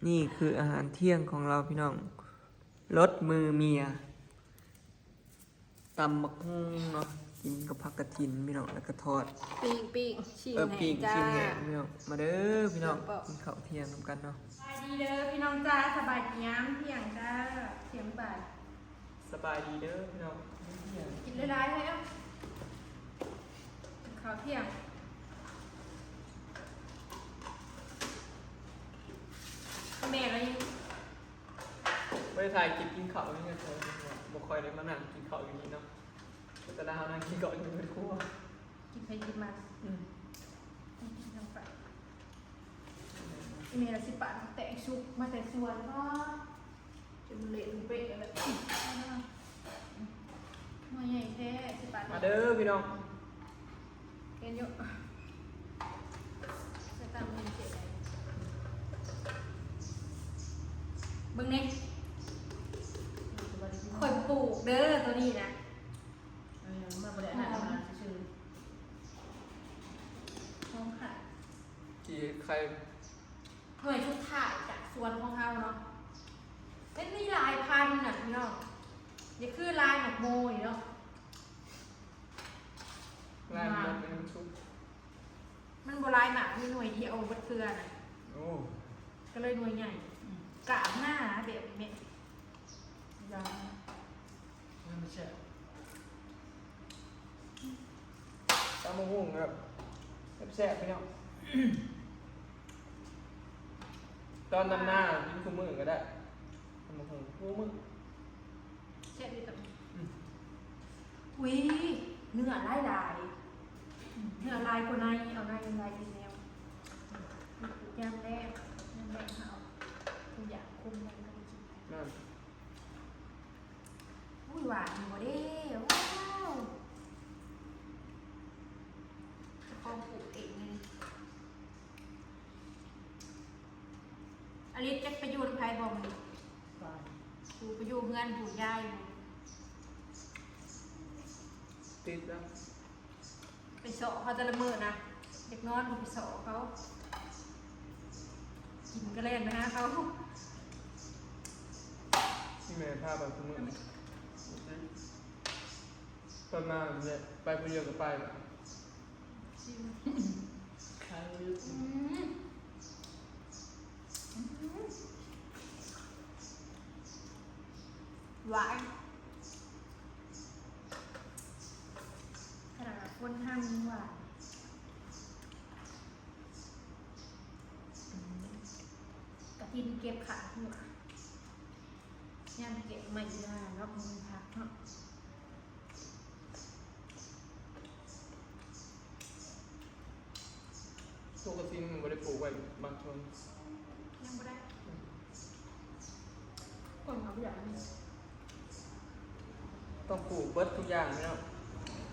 ນີ້ຄືອາຫານທ່ຽງຂອງເຮົາພີ່ນ້ອງ ລົດມືເມຍ ຕຳບັກຫຸ່ງເນາະ ກິນກັບຜັກກະຖິນພີ່ນ້ອງ ແລ້ວກໍທອດ ປີ້ງ ປີ້ງ ຊີ້ນ ເອີ ແຫ້ງ ປີ້ງ ຊີ້ນແຫ້ງ ຈ້າ ພີ່ນ້ອງ ມາເດີພີ່ນ້ອງ ກິນເຂົ້າທ່ຽງນຳກັນເນາະ ສະບາຍດີເດີພີ່ນ້ອງຈ້າ ສະບາຍດີຍາມທ່ຽງຈ້າ ທ່ຽງບ່າຍ ສະບາຍດີເດີພີ່ນ້ອງ ກິນຫຼາຍໆເລີຍ ເອົາ ກິນເຂົ້າທ່ຽງ ແມ່ລະຍັງ ບໍ່ໄດ້ຖ່າຍຄລິບກິນເຂົ້ານີ້ ບໍ່ຄ່ອຍໄດ້ມານັ່ງກິນເຂົ້າຢູ່ນີ້ເນາະ ແຕ່ລະເຮົານັ່ງກິນເຂົ້າຢູ່ໃນຄົວ ກິນໄປກິນມາ ອືມ ກິນທາງໄປ ອີແມ່ລະຊິປາດແຕງສຸກມາແຕ່ສວນເນາະ ຈົນເລະເປັະແລ້ວ ໜ່ວຍໃຫຍ່ແທ້ ຊິປາດ ມາເດີພີ່ນ້ອງ ເຫັນຢູ່ ໃສ່ຕາມເຫັນເຈັບ ເບິ່ງແດ່ ຂ້ອຍປູກເດີໂຕນີ້ນະ ເອີ ມາບໍ່ໄດ້ອັນນັ້ນ ມາຊື່ໆ ຫອມຂະ ຈີ່ໄຂ່ ໜ່ວຍສຸດທ້າຍຈາກສວນຂອງເຮົາເນາະ ມັນມີຫຼາຍພັນນະພີ່ນ້ອງ ຢ່າຄືລາຍໝາກໂມນີ້ເນາະ ລາຍໝາກໂມນີ້ມັນສຸກ ມັນບໍ່ຫຼາຍໝາກ ມີໜ່ວຍດຽວເບິດເຄືອນະ ໂອ້ ກໍເລີຍໜ່ວຍໃຫຍ່ ອືມ ກາບໜ້າແບບນີ້ແມ່ ຢ່າ ມັນແຊບ ຕຳບັກຫຸ່ງແບບແຊບໆ ພີ່ນ້ອງ ຕອນດຳນາກິນຄູ່ມື້ກໍໄດ້ ຕຳບັກຫຸ່ງຄູ່ມື້ ແຊບຢູ່ຕຳ ອືມ ອຸ້ຍ ເນື້ອຫຼາຍໆ ອືມ ເນື້ອຫຼາຍກວ່າໃນ ເອົາໃນຫຼາຍອີກແນວ ອືມ ຍາມແລງ ຍາມແລງເຮົາ ຢາກຄົມ ຢາກ ກໍໄດ້ກິນ ນັ້ນ ອຸ້ຍ ຫວານຢູ່ບໍ່ເດ້ ວ້າວ ເຈົ້າຂອງປູກເອງເລີຍ ອາລິດຈັກໄປຢູ່ນຳໃຜບໍ່ມື້ນີ້ ໄປ ປູໄປຢູ່ເຮືອນປູຢາຍ ຕິດແລ້ວ ໄປເຊາະເຂົາແຕ່ລະມື້ນະ ຢາກນອນກໍໄປເຊາະເຂົາ ກິນກໍແລ່ນໄປຫາເຂົາ ແມ່ພາໄປຊຸມື້ ຕອນມາແບບໄປຜູ້ດຽວກໍໄປ ຊີມ ອືມ ອືມ ຫວານ ຂະໜາດຄົນທາງນີ້ຫວານ ອືມ ກະຕິນເກັບຂາດຢູ່ ຍາມແກງໃໝ່ຢູ່ນະເນາະ ບໍ່ມີຜັກເນາະ. ປົກກະຕິມັນບໍ່ໄດ້ປູກໄວ້ບາງສ່ວນ ຍັງບໍ່ໄດ້ ອືມ ຄົນເຂົາບໍ່ຢາກອັນນີ້ ຕ້ອງປູກເບິດທຸກຢ່າງເນາະ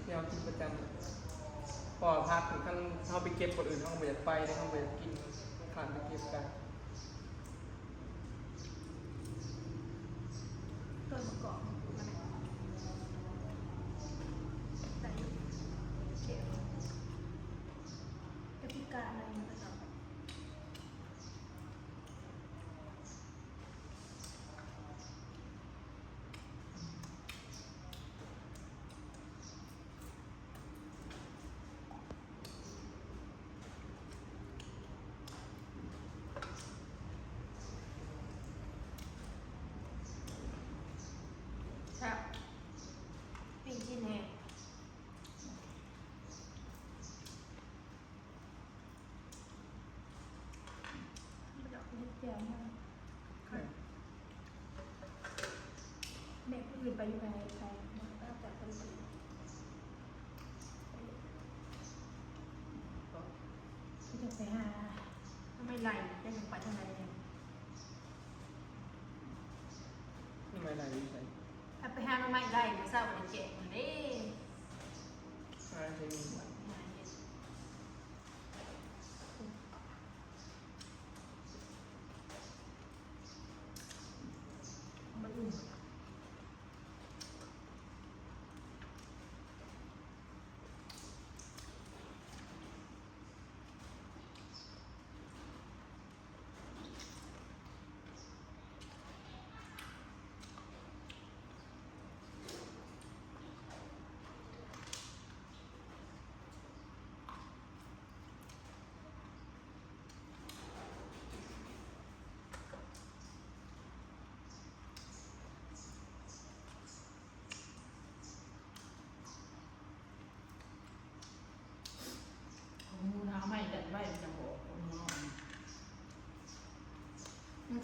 ທີ່ເຮົາກິນປະຈຳ ເພາະວ່າຜັກນີ້ ຄັນເຮົາໄປເກັບບ່ອນອື່ນ ເຮົາກໍບໍ່ຢາກໄປເດ້ ເຮົາບໍ່ຢາກກິນ ຄັນໄປເກັບກັນ. ແຊບ ປີ້ງຊີ້ນແຫ້ງ ບໍ່ໄດ້ເຮັດແຈ່ວໃຫ້ ແມ່ຜູ້ອື່ນໄປຢູ່ໃຜ ໃຜ ນອກຈາກໄປຢູ່ ຄືຈະໄປຫາ ໄປໄລ່ ຈະໄປທາງໃດ ໜໍ່ໄມ້ໄລ່ຢູ່ໃສ? ຄັນໄປຫາໜໍ່ໄມ້ໄລ່ ມື້ເຊົ້າກໍໄດ້ແກງເດ້ ຫາໃສມີ? ຫາເຮັດ ເອົາມາອີກ.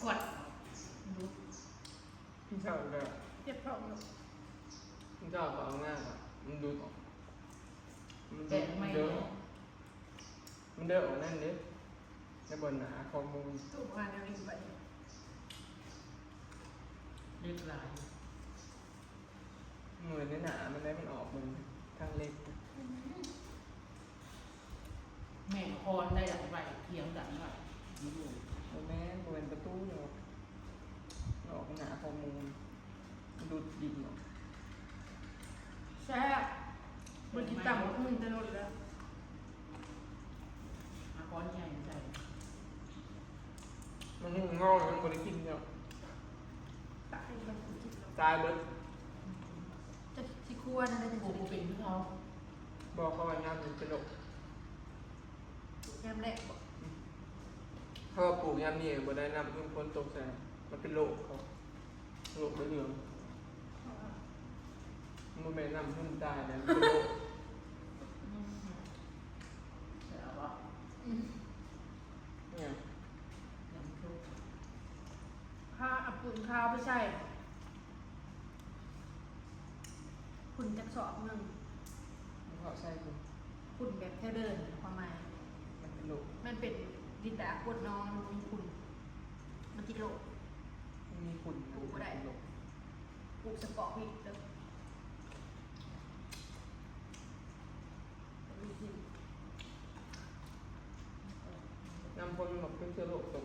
ກວດ ເຊົ້າກໍ ເຈັບທ້ອງຢູ່ ເຈົ້າກໍເອົາມາ ມັນດູດອອກ ມັນດູດ ແປະໃໝ່ ເດີ ເນາະ ມັນເດີອອກນັ້ນເດ້ ໃນບ່ອນໜ້າຄອມມຸງ ຕູ້ຫາແນວນີ້ໄປ ເລັກຫຼາຍ ເໝືອນໃນໜ້າມັນໄດ້ ມັນອອກເບິ່ງທາງເລັກ ແມ່ນຄອນໄດ້ຫຼັງໄວ້ ຖຽງກັນໄວ້ຢູ່ ບໍ່ແມ່ນ ບໍ່ແມ່ນປະຕູເນາະ ອອກໜ້າຄອມມຸງ ດູດດິນເນາະ ແຊບ ບໍ່ໄດ້ກິນຕຳບັກຫຸ່ງແຕ່ດົນແລ້ວ ເອົາຄ້ອນໃຫຍ່ໃສ່ ມັນງອກ ມັນບໍ່ໄດ້ກິນເນາະ ຕາຍເບິດ ຕາຍເບິດ ຈັກຊິຄົວແນວໃດຈັ່ງຊິໄດ້ກິນ ບໍ່ເປັນຄືເຮົາ ບໍ່ ເຂົາວ່າຍາມນີ້ເປັນໂລກ ຍາມແລ້ງບໍ ເຂົາວ່າປູກຍາມນີ້ບໍ່ໄດ້ນ້ຳ ມັນຝົນຕົກໃສ່ ມັນເປັນໂລກເຂົາ ໂລກໃບເຫຼືອງ ບໍ່ແມ່ນນ້ຳຫຸ່ງຕາຍແລ້ວ ເປັນໂລກ ແລ້ວບໍ່ ອືມ ອີຫຍັງ ພາເອົາປູນຂາວໄປໃສ່ ຝຸ່ນຈັກສອບໜຶ່ງ ເຂົາໃສ່ຝຸ່ນ ຝຸ່ນແບບແຖວເດີ່ນ ຄວາມໝາຍ ມັນເປັນໂລກ ມັນເປັນດິນດາກວດນອງ ມັນມີຝຸ່ນ ມັນຕິດໂລກ ມັນມີຝຸ່ນ ປູກບໍ່ໄດ້ ມັນເປັນໂລກ ປູກສະເປາະພິດເດີ ນ້ຳຝົນມັນເປັນເຊື້ອໂລກຕົງ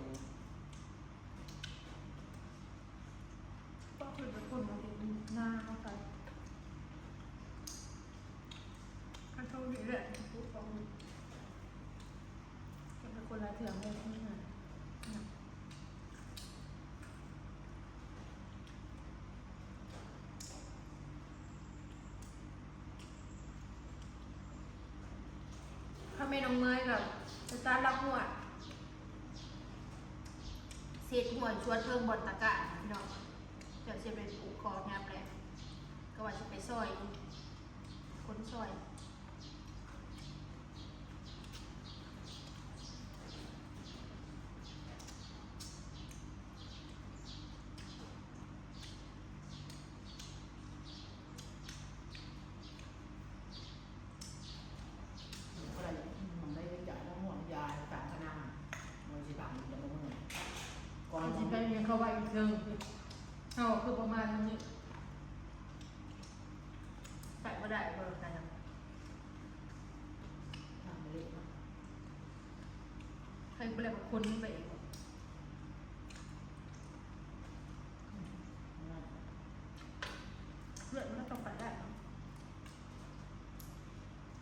ກໍຄືເປັນຄົນມາເຮັດນາເຮົາໄປ ຄັນເຂົາເຮັດແລ້ວ ເປັນຄົນລະເທື່ອເລີຍ ຖ້າແມ່ນ້ອງເມຍກໍໄປຕັດລາກຫົວ ເສດຫົວສວນເທິງບ່ອນຕາກ້າພີ່ນ້ອງ ເຈົ້າຊິໄປຜູກຄໍຍາມແລງ ກໍວ່າຊິໄປຊ່ອຍ ຄົນຊ່ອຍ. ບໍ່ໄດ້ ມັນໄດ້ຢາຍ ລະມ່ວງຢາຍຕາມຄະນາ ມັນຊິຕາມ ມັນຈະບໍ່ເມື່ອຍ ກ່ອນຊິໄປເຮັດເຂົ້າໄວ້ອີກເທິງ ເຮົາຄືປະມານນີ້ ໃສ່ບໍ່ໄດ້ ບໍ່ໄດ້ ທາງເລກເນາະ ໃສ່ບໍ່ໄດ້ ຄົນໄປເອງ ເລືອດມັນຕ້ອງໄປໄດ້ເນາະ.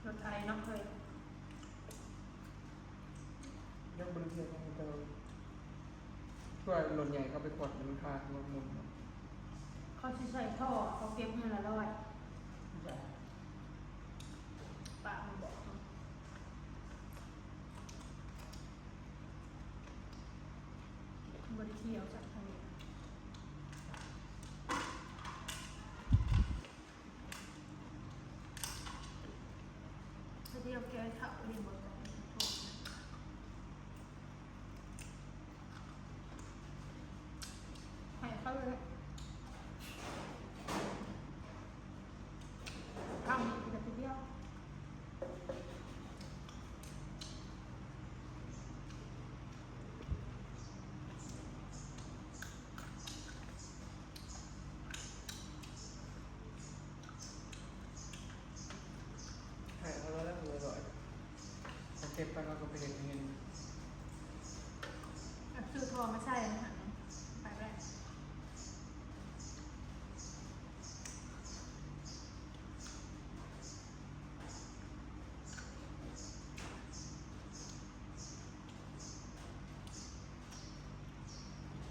ລົດໄອເນາະເອີຍ ຍັງບໍ່ໄດ້ເຮັດຫຍັງ ແຕ່ວ່າຊ່ວຍລົດໃຫຍ່ເຂົ້າໄປຂວັດ ແລ້ວມັນຄາຫົວໝຸ່ນເນາະ ເຂົາຊິໃສ່ທໍ່ ເຂົາເກັບມື້ລະຮ້ອຍ ປະມັນບອກເນາະ ບໍ່ໄດ້ຂີ່ເອົາສັກທາງນີ້. ສະດຽວແກ່ເຖົ້ານີ້ບໍ່ຕ້ອງໂທດ ໃຫ້ເຂົາເລີຍ ທຳແຕ່ຜູ້ດຽວ. ໃຫ້ເຂົາແລ້ວ ເຂົາລອຍໆ ເຂົາເກັບໄປ ເຂົາກໍໄປເຮັດເງິນ ຊື້ທໍ່ມາໃສ່ຫັ້ນ ໄປແລ້ວ.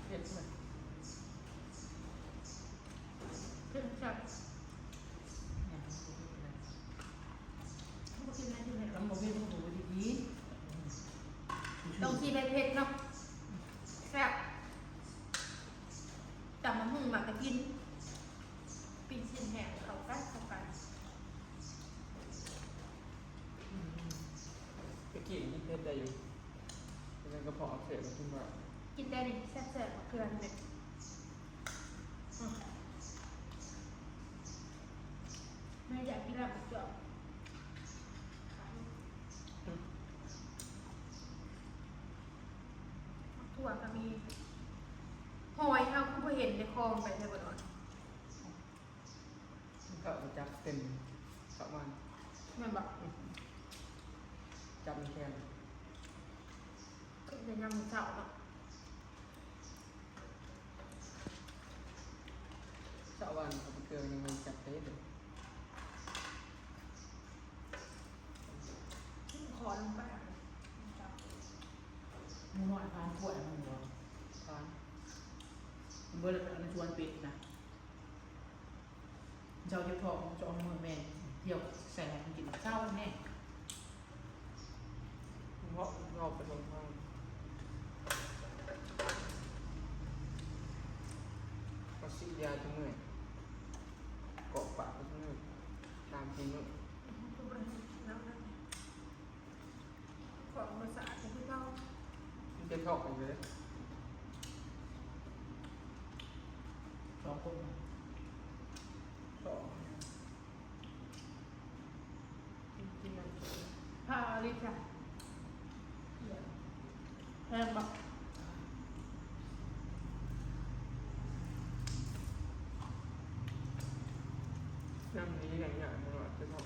ເຜັດ ເຜັດແຊບ ບໍ່ກິນໄດ້ ກິນໄດ້ ຄັນບໍ່ເຜັດ ມັນກໍບໍ່ໄດ້ກິນ ຕ້ອງກິນໃຫ້ເຜັດເນາະ ແຊບ ຕຳບັກຫຸ່ງ ໝາກກະທິນ ປີ້ງຊີ້ນແຫ້ງ ເຂົ້າກັນ ເຂົ້າກັນ. ອືມ ຕະກີ້ກິນເຜັດໄດ້ຢູ່ ແຕ່ມັນກະເພາະອັກເສບ ກິນບໍ່ໄດ້. ກິນໄດ້ນີ້ ແຊບໆ ໝາກເຂືອນີ້ແຫຼະ. ອືມ ແມ່ຢາກກິນລາບໝາກຈອກ. ອືມ ໝາກຖົ່ວກໍມີ. ຫອຍເຮົາຄືບໍ່ເຫັນໃນຄອງ ໄປໃສເບິດວະ? ມັນກໍໄປຈັບເຕັມສະຫວ່າງ ແມ່ນບໍ່? ອືມ ຈັບມັນແຂງ ຂຶ້ນແຕ່ຍາມເຊົ້າເນາະ. ສະຫວ່າງກັບເກືອຍັງບໍ່ຈັບເດ້. ຂໍລົງໄປ ໝູນ້ອຍພານກວດມັນບໍ່? ພານ ມັນບໍ່ໄດ້ໄປເອົາໃນສວນເປັດນະ. ເຈົ້າເຈັບທ້ອງ ເຈົ້າເອົາໃຫ້ໝົດແມ່ ທ່ຽວໃສ່ໃຫ້ມັນກິນເຊົ້າແນ່. ເພາະເຮົາໄປໂຮງໝໍ ກໍສີດຢາທຸກມື້ ກອກປາກທຸກມື້ ສາມສີ່ມື້. ຂອງບໍ່ສະອາດຄືເກົ່າ ມັນເປັນທ້ອງອີກເລີຍ. ສອງຄົນ ສອງ ກິນ ກິນ ພາລິຊະ ແພງບໍ່? ເລື່ອງນີ້ຫຍັງຫຍັງມັນວ່າເປັນເນາະ.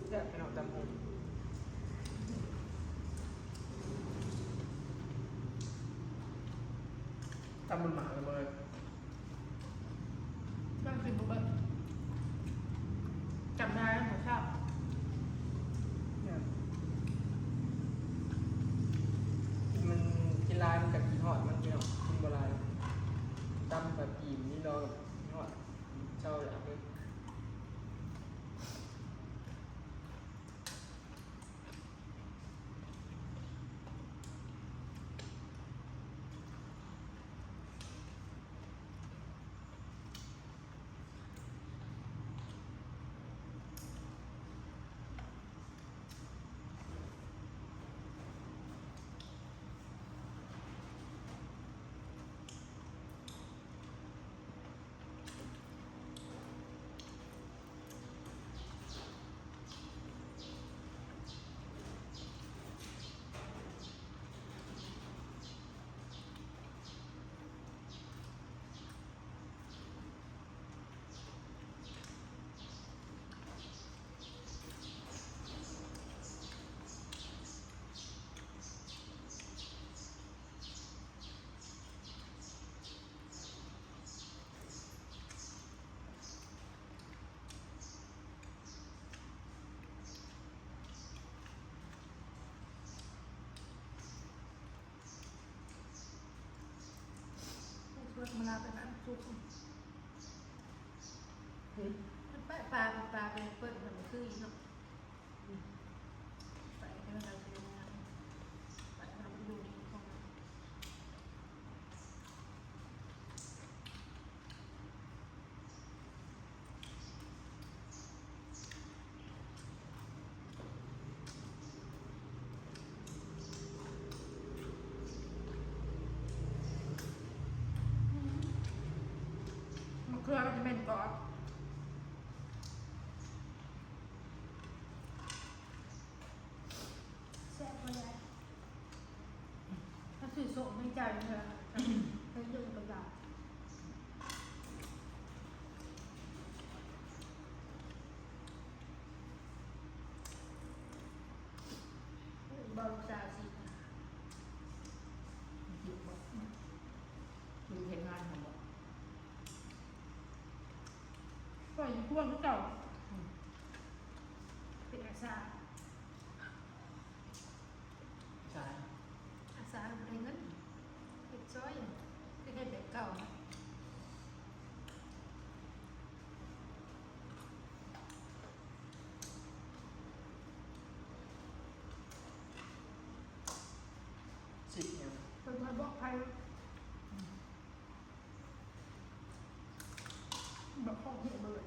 ແຊບ ພີ່ນ້ອງ ຕຳຫຸ່ງ ຕຳບຸນໝາກລະເບີດ. ເບິ່ງຊິບໍ່ເບິ່ງ ຈຳໄດ້ບໍ່ຊາບ. ກິນມັນກິນຫຼາຍມັນກໍຄິດຮອດມັນ ພີ່ນ້ອງ ກິນບໍ່ຫຼາຍ. ຕຳປາຈີນນີ້ລອງ ຄິດຮອດ ເຊົາລະເລີຍ. ຊວນມາລາວໄປບ້ານສຸກ ໄປປາ ໄປປາ ໄປເປີດ ມັນຄືອີກເນາະ. ໄປແຕ່ວ່າເຮົາຊິໄດ້ງານ ໄປເຮົາຢູ່ດີຂອງເຮົາ. ມະເຂືອມັນຈະແມ່ນກອບ. ແຊບບໍ່ຍາຍ? ຖ້າຊື້ໂຊກໃຫ້ເຈົ້າເທື່ອ ເຮັດຢູ່ກັບລາວ. ບໍ່ລູກສາວຊິ ຢູ່ບໍ່? ຢູ່ເຮັດງານຫັ້ນບໍ່? ຂ້ອຍຢູ່ພວກເຈົ້າ ອືມ ເປັນອາສາ. ສາຍ ອາສາບໍ່ໄດ້ເງິນ ເຮັດຊ່ອຍ ຄືເຮັດແບບເກົ່ານະ. ຊິບຫຍັງ ເພິ່ນບໍ່ບອກໃຜ ບອກຂອງເພິ່ນເບີດ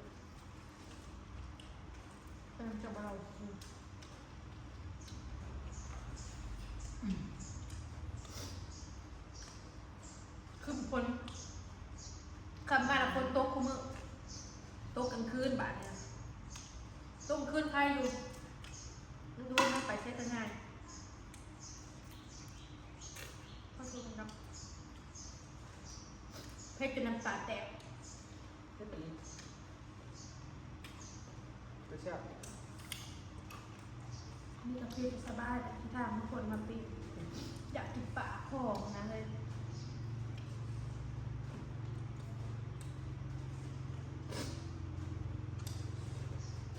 ເພິ່ນຈະມາເລົ່າຊື່. ອືມ ຄືຄົນ ຄຳບາດລະຝົນຕົກຄູ່ມື້ ຕົກກາງຄືນບາດນີ້ ຕົກກາງຄືນໄຄຢູ່ ມັນດູມັນໄປໃສກະງ່າຍ ເຜັດຈົນນ້ຳຕາແຕກ ເຜັດອີ່ຫຼີ. ແຊບ ມີກາເຟສະບາຍ ທີ່ທາງຄົນມາປີ້ງ ຢາກກິນປາຂອງນະເຮີ້ຍ.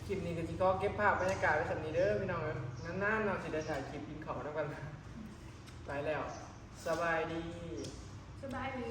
ຄລິບນີ້ກະຊິຂໍເກັບພາບບັນຍາກາດໄວ້ສ່ຳນີ້ເດີພີ່ນ້ອງເອີຍ ນານໆເນາະຊິໄດ້ຖ່າຍຄລິບກິນເຂົ້ານຳກັນ ໄປແລ້ວ ສະບາຍດີ ສະບາຍດີ.